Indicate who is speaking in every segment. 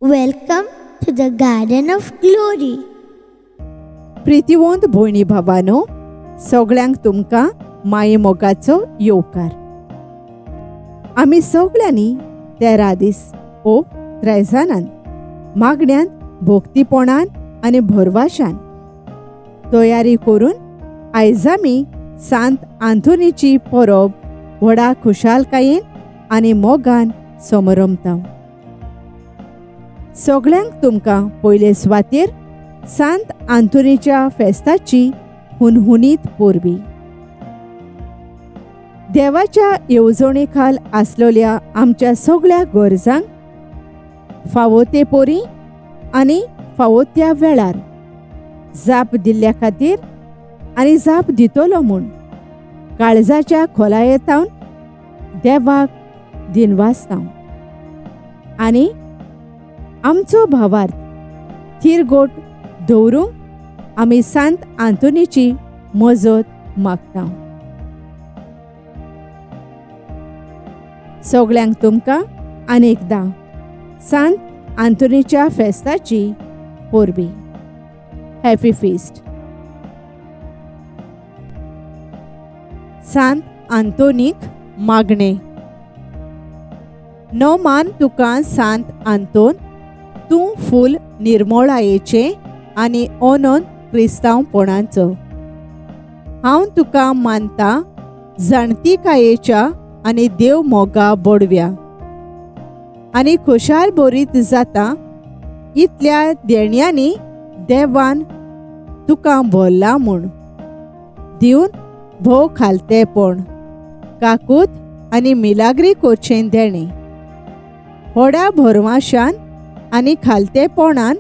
Speaker 1: Welcome to the Garden of Glory.
Speaker 2: प्रितिवंत भयणी भावानो, सगळ्यांक तुमकां माये मोगाचो येवकार. आमी सगळ्यांनी 13 दीस ओ त्रेजानान मागण्यांत भोक्तीपणान आनी भरवाशान तयारी करून आयज आमी सांत आंतोनीची परब व्हडा खुशालकायेन आनी मोगान समरमता. सगळ्यांक तुमकां पयले सुवातेर सांत आंतोनीच्या फेस्ताची हुनहुनीत परबी. देवाच्या येवजणे खाल आसलेल्या आमच्या सगळ्या गरजांक फावो ते परी आनी फावो त्या वेळार जाप दिल्ल्या खातीर आनी जाप दितलो म्हूण काळजाच्या खोलायेतावन देवाक दिनवासता आनी आमचो भावार्थ थीर गोट दवरूंक आमी सांत आंतोनीची मजत मागता. सगळ्यांक तुमकां आनी एकदां सांत आंतोनीच्या फेस्ताची परबी. Happy feast. सांत आंतोनीक मागणें. नो मान तुका सांत आंतोन, तूं फूल निर्मोळायेचें आनी अनंत क्रिस्तांवपणाचो. हांव तुका मानता जाणतिकायेच्या आनी देव मोगा बोडव्या आनी खुशाल बोरीत जाता इतल्या देण्यांनी देवान तुका भरला म्हूण दिवन भोव खालतेपण काकूत आनी मिलाग्री करचें देणें व्हडा भरवाशान आनी खालतेपणान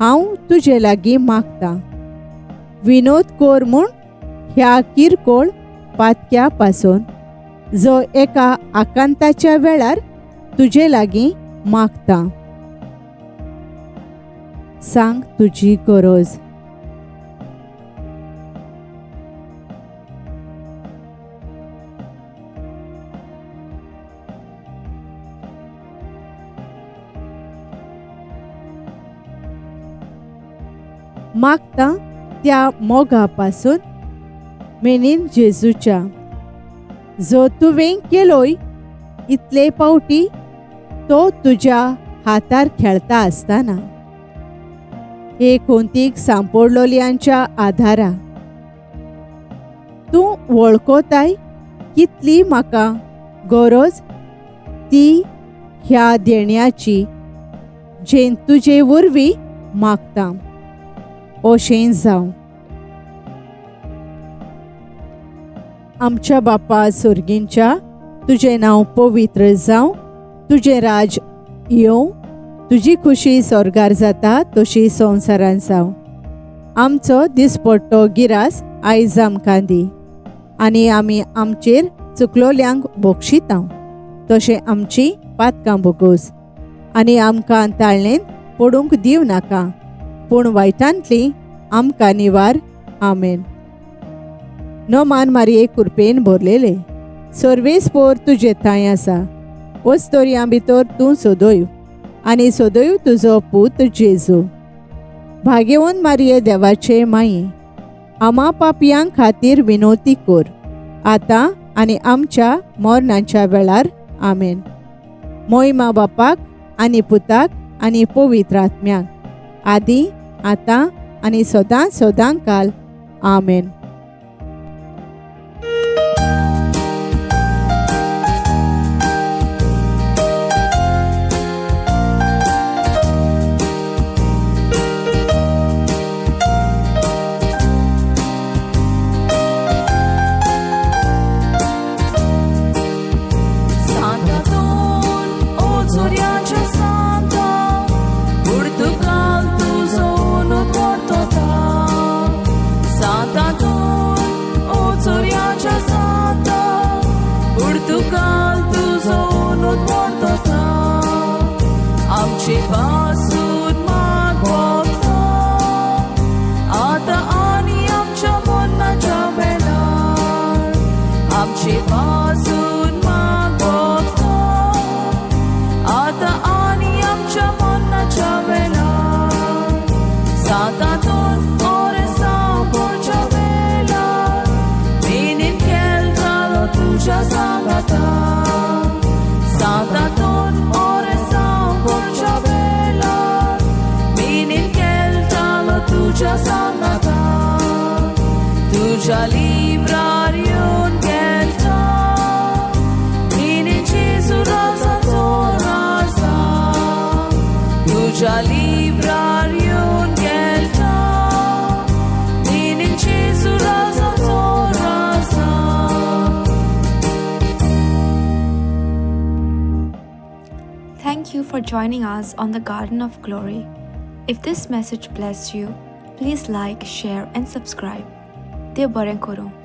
Speaker 2: हांव तुजे लागीं मागतां. विनोद कर म्हूण ह्या किरकोळ पातक्या पासून जो एका आकांताच्या वेळार तुजे लागीं मागता. सांग तुजी गरज. मागता त्या मोगा पासून मेनीन जेजूच्या जो तुवें केलोय इतले पावटी तो तुज्या हातार खेळता आसतना हे कोंतीक सांपडलोल्यांच्या आधारा तूं वळखताय कितली म्हाका गरज ती ह्या देण्याची जें तुजे वरवीं मागता. अशें जावं. आमच्या बापा सोर्गींच्या, तुजें नांव पवित्र जावं, तुजें राज येवं, तुजी खुशी स्वर्गार जाता तशी संवसारान जावं. आमचो दिसपट्टो गिरास आयज आमकां दी आनी आमी आमचेर चुकलोल्यांक बोक्षिता तशें आमची पातकां बोगोस आनी आमकां ताळणेंत पडूंक दिवं नाका पूण वायटांतली आमकां निवार. आमेन. नोमान मारये कुरपेन भरलेले सर्वेस पोर तुजे थांय आसा, वस्तोरयां भितर तूं सोदोय आनी सोदोय तुजो पूत जेजू. भाग्यवंत मारये देवाचे माये, आमा पापयां खातीर विनोती कर आतां आनी आमच्या मरणाच्या वेळार. आमेन. मोयमा बापाक आनी पुताक आनी पवित्र आत्म्याक, आदी आतां आनी सदां सदां काल. आमेन.
Speaker 3: सांतातून ओ चोरयाच्या सांता, पुर्तुगाल तुजो उनो पडतोता. सांतातून. तुज्या लिब्रार येवन गेलता Din il-Ġesu raza raza.
Speaker 4: Thank you for joining us on the Garden of Glory. If this message blessed you, please like, share, and subscribe. Dev बरें करूं.